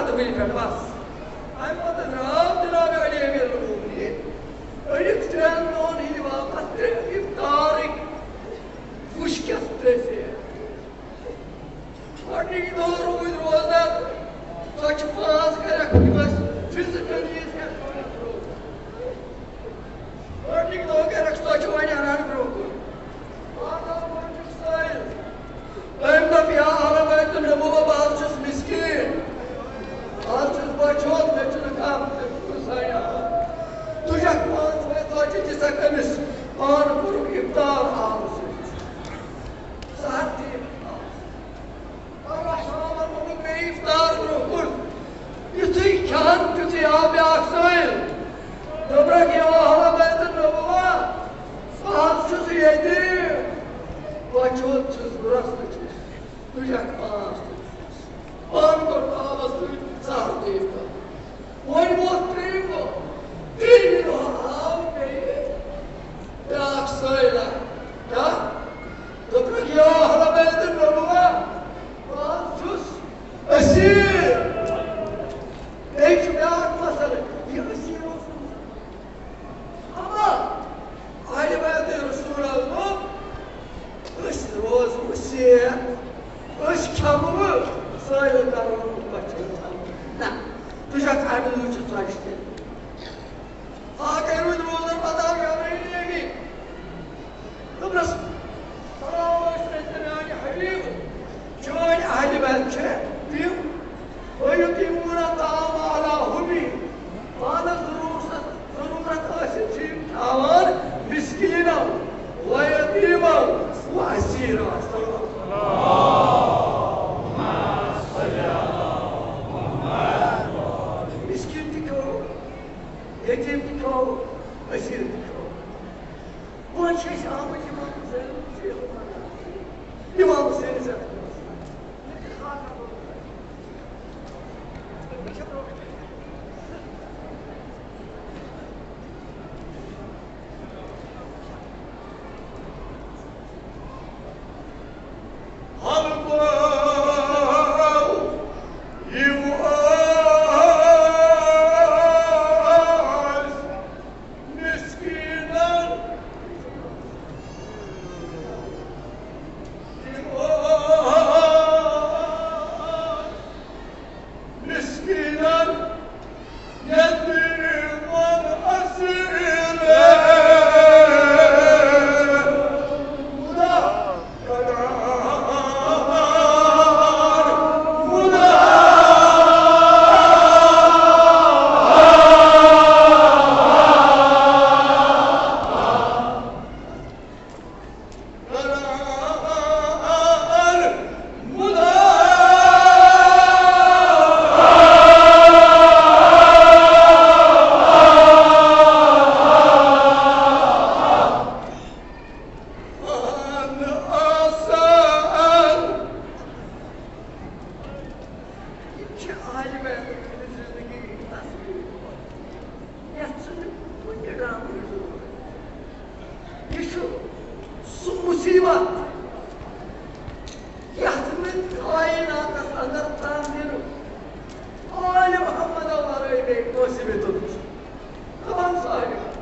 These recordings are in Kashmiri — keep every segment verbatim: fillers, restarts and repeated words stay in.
تہٕ ؤلۍ پٮ۪ٹھ بس۔ اَمہِ پتہٕ درٛاو جناب علی امیر المومنین أڑِس ترٛٮ۪ن دۄہن ہٕنٛدِ واپس ترٛےٚ افطارٕکۍ۔ وٕچھ کیٛاہ ترٛےٚ ژیر۔ گۄڈٕنِکۍ دۄہ روٗدۍ روزدار، ژۄچہِ پانٛژھ گرٮ۪کھ، یِم ٲسۍ فِزِکٔلی یِتھ کٔنۍ روزدار۔ گۄڈٕنِکۍ دۄہ گرٮ۪کھ ژۄچہِ وۄنۍ اَنان برٛونٛہہ کُن۔ پانٛژھ آو گۄڈٕنیُک سٲیِل۔ أمۍ دوٚپ، یا اہل بیت النبوہ، بہٕ حظ چھُس مِسکیٖن، بہٕ حظ چھُس بۄچھِ ہوت، مےٚ چھُنہٕ کانٛہہ، مےٚ چھُنہٕ سانہِ آب۔ تُجکھ پانٛژھ وَے ژۄچہِ دِژکھ أمِس، پانہٕ کوٚرُکھ افطار آبہٕ سۭتۍ۔ سحر تہِ افطار۔ پگاہ شامن ووٚنُکھ بیٚیہِ افطار برٛونٛہہ کُن۔ یُتھُے کھٮ۪ن تیُتھُے آو بیٛاکھ سٲیِل۔ دوٚپنَکھ، یا اہل بیت النبوہ، بہٕ حظ چھُس یتیٖم۔ بۄچھِ ہوت چھُس، گرٛسہٕ چھُس، تُجکھ پانٛژھ تہِ چھُس۔ پانہٕ کوٚر آبس سۭتۍ سحر تہِ افطار۔ وۄنۍ ووت ترٛیٚیِم دۄہ۔ ترٛیٚیِمہِ دۄہ آو بیٚیہِ بیٛاکھ سٲیِلہ۔ کیٛاہ؟ دوٚپنَکھ، یا اہل بیت النبوہ، بہٕ حظ چھُس اسیٖر۔ بیٚیہِ چھُ بیٛاکھ مسلہٕ، یہِ اسیٖر اوس نہٕ اما اہل بیت رسول حظ دوٚپ، أسۍ روزو صحت، أسۍ کھٮ۪مو نہٕ، سٲیِل کرو نہٕ، بۄچھِ نہٕ۔ تُجکھ اَمہِ موٗجوٗب ژۄچہِ تہِ۔ آ، کٔرِو وۄنۍ روزدر پتہٕ آو جبرائیل امیٖن۔ دوٚپنَس، سلام علیکم میانہِ حبیب، چٲنۍ اہلِ بیت چھِ تِم، وَیُقیٖموٗنَ الطَّعامَ عَلیٰ حُبِّهِ، پانَس ضروٗرت، ضروٗرت ٲسِتھ چھِ یِم تھاوان مِسکیٖنَن، وَیَتیٖمَن، وَأَسِیرًا۔ مِسکیٖن تہِ کھیوٚو، یتیٖم تہِ کھیوٚو، أسیٖر تہِ کھیوٚو۔ وۄنۍ چھِ أسۍ آمٕتۍ اِمام حُسین، اِمام حُسینَس یَتھ۔ یہِ چھُ سُہ مُصیٖبت، یَتھ نہٕ کائناتَس اندر تنزیٖل آلِ محمد ورٲے بیٚیہِ کٲنٛسہِ مےٚ توٚگمُت۔ دَپان سارے۔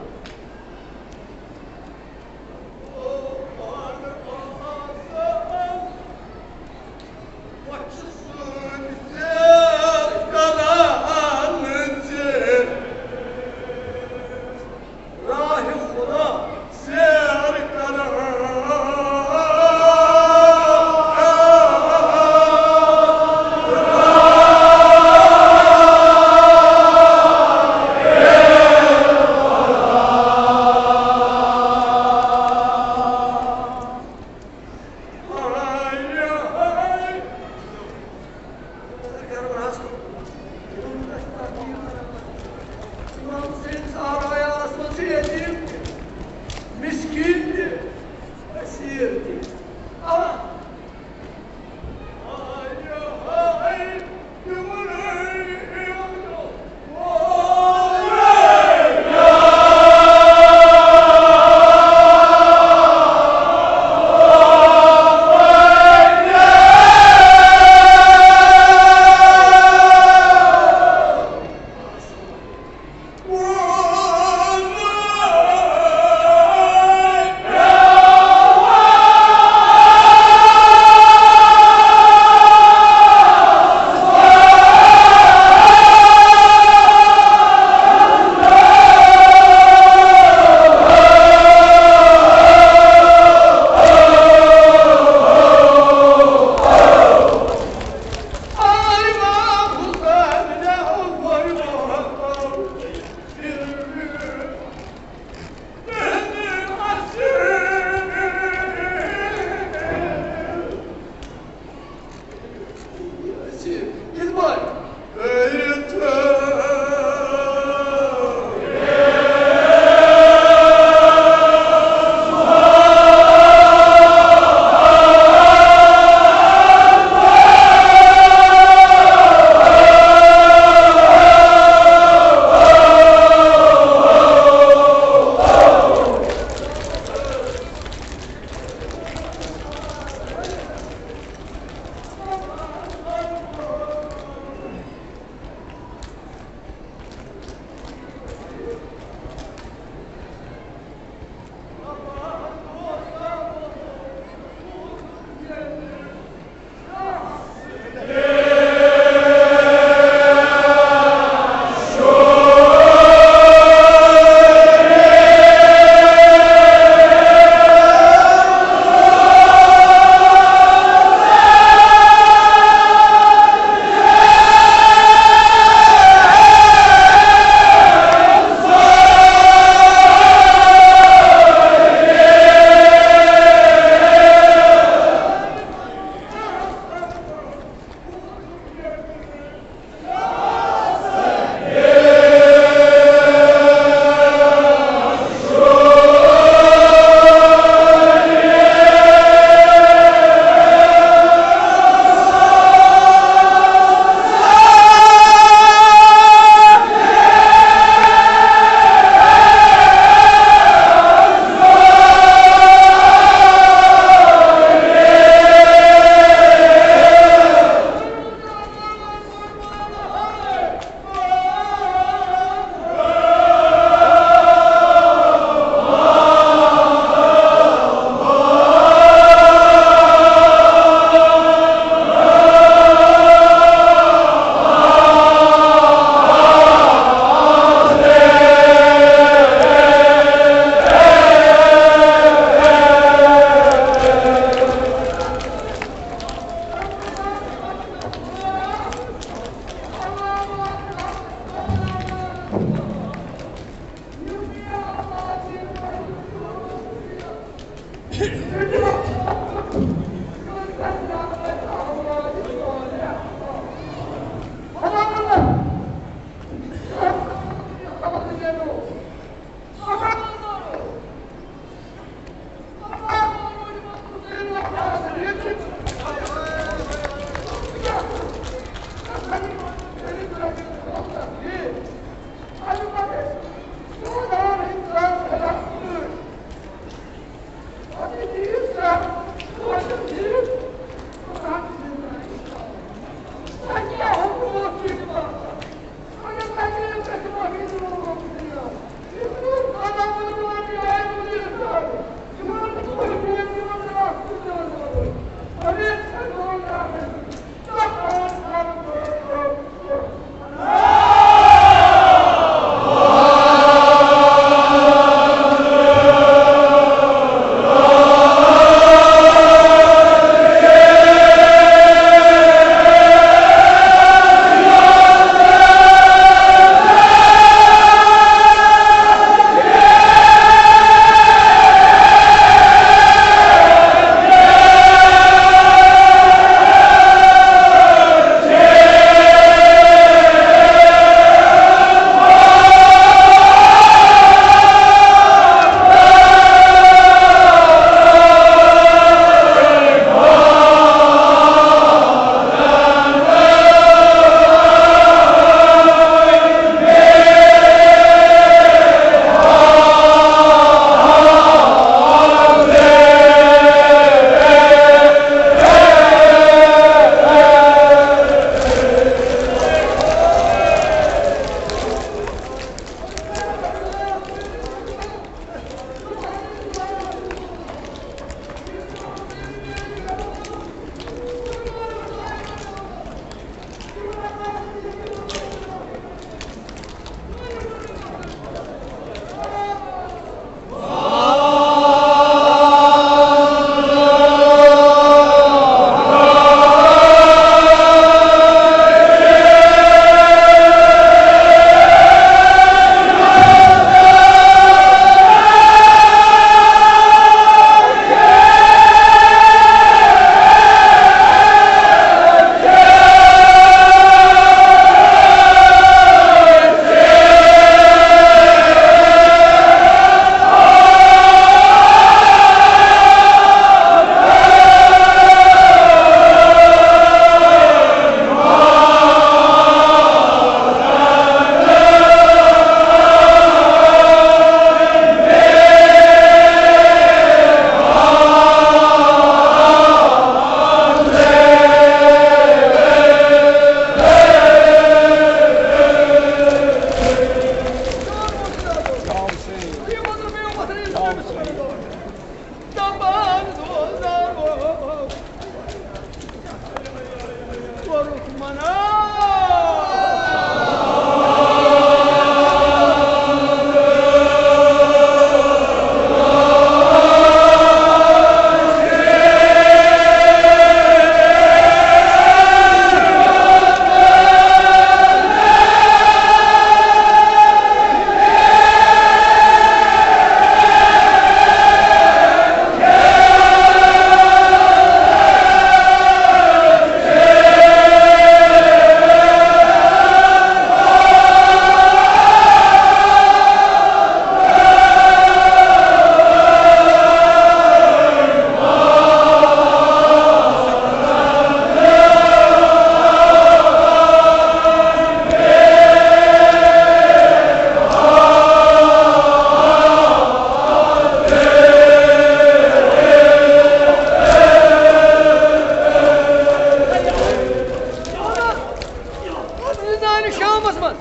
شامس منٛز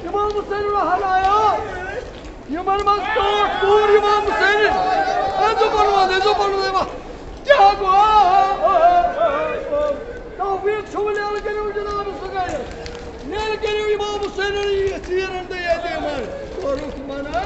امام حسین رحل آیو، یِمن منٛز ٹوٹھ کوٗر امام حسینٕنۍ۔ أنزیو پنُن وَنُن، أنزیو پنُن وَنُن۔ کیٛاہ گوٚو؟ توفیٖق چھُم، نیرٕ کٔرِو جناب صُغیرس، نیرٕ کٔرِو امام حسینٕنۍ یہِ ژیٖرن تہٕ ییٚتہِ یِمن کوٚرُکھ منع۔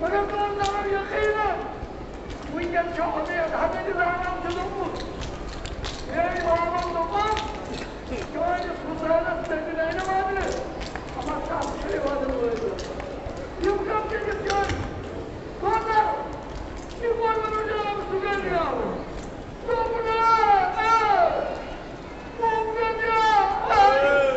مگر تُہُنٛد ناو یقیناً وٕنکیٚن چھُ عبید حضرت زہرا چھُ دوٚپمُت، میٲنۍ مامن دوٚپُن، چٲنِس حسینس پٮ۪ٹھ نینہٕ بدلہٕ، اما تَس چھُ یِوان وٲتِتھ۔ یِم کم کٔرِتھ چٲنۍ کوتاہ؟ یہِ کوٚر وۄنۍ جناب سُگنیاہن۔ دوٚپُن، اے، اے، سُگنیا، اے۔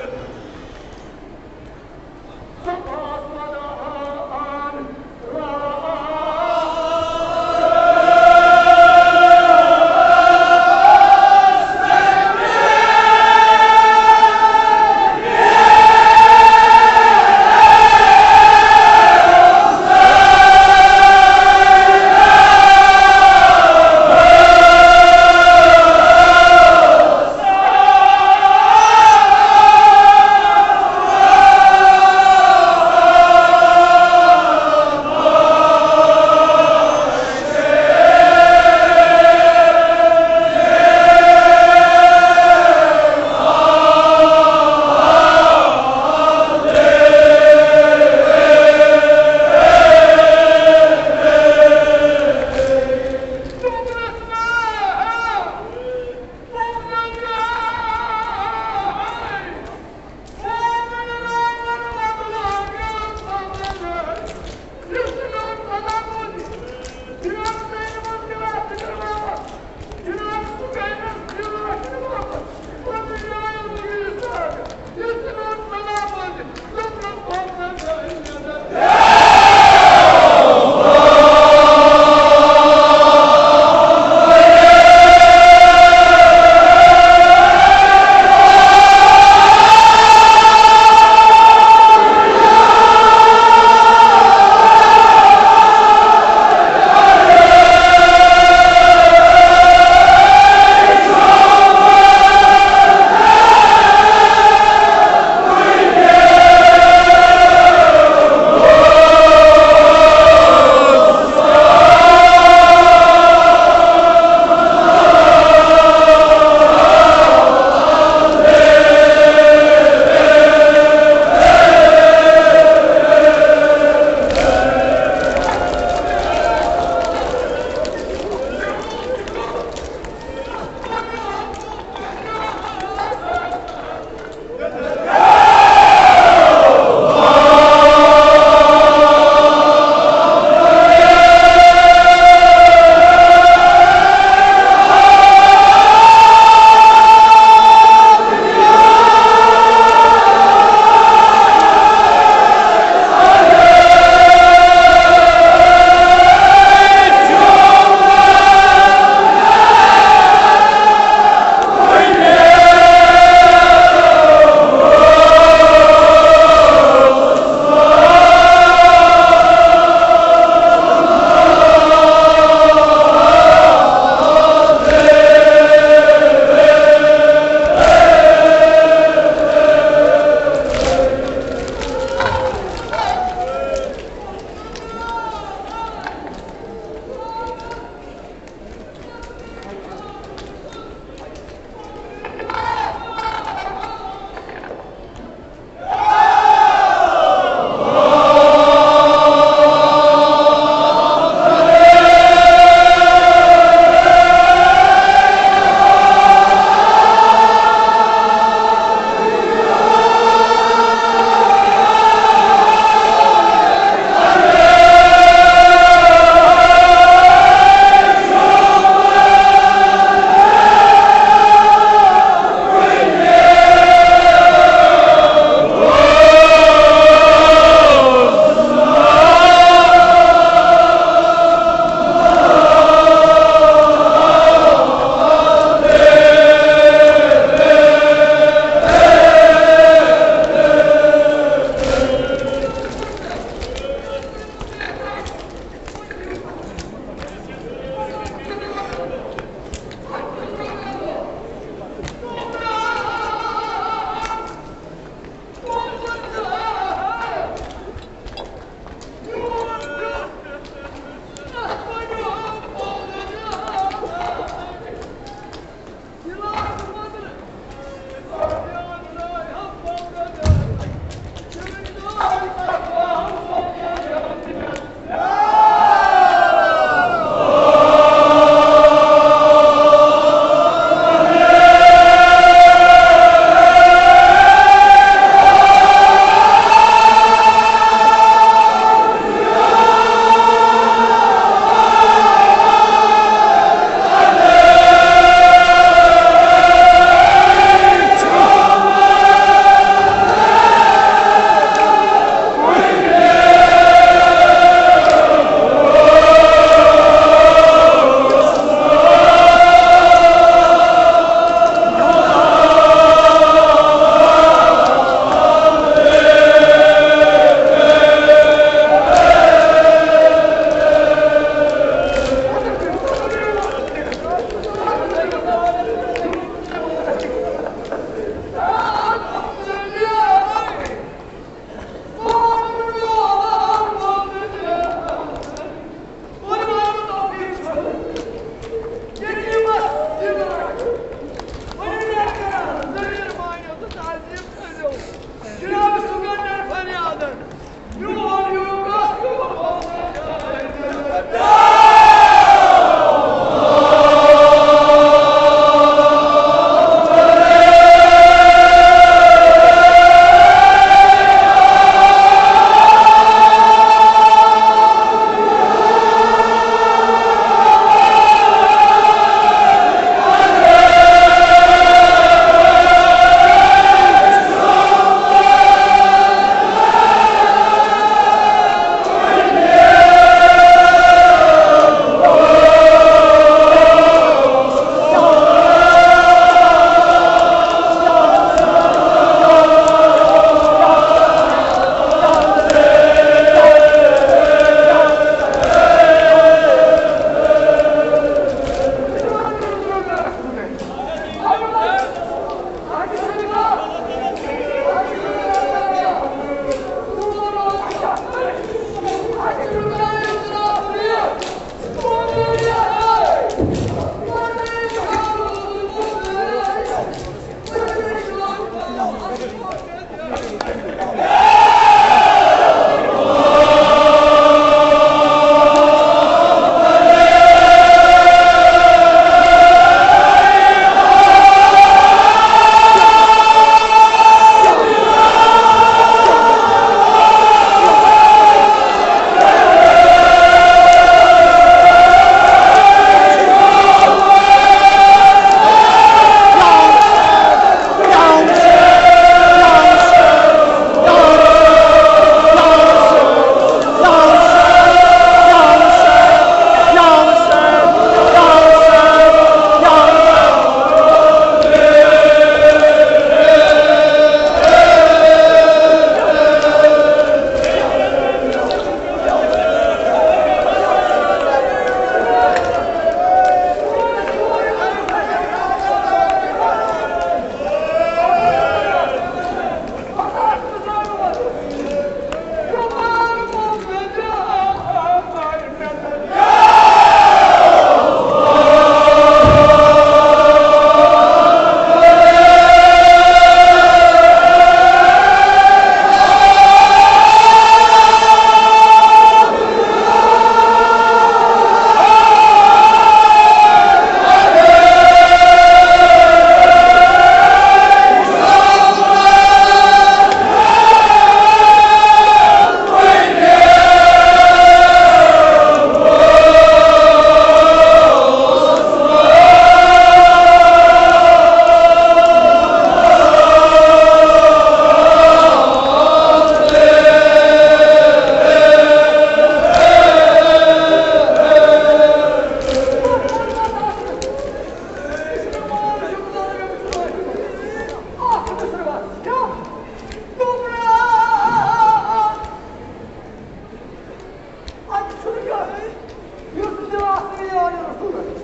آسنہٕ یارِ رسوٗلس۔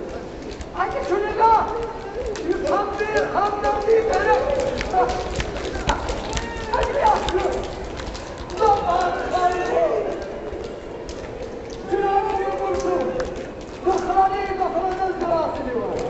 اَتہِ چھُنہٕ کانٛہہ یُس ہمدردی، ہمدردی کَرِ۔ اَتہِ کیٛاہ چھُ؟ زبان خٲلی۔ جناب، یہِ کوٚر سُہ؟ بُخاری غفلتس گلاسہٕ دِوان۔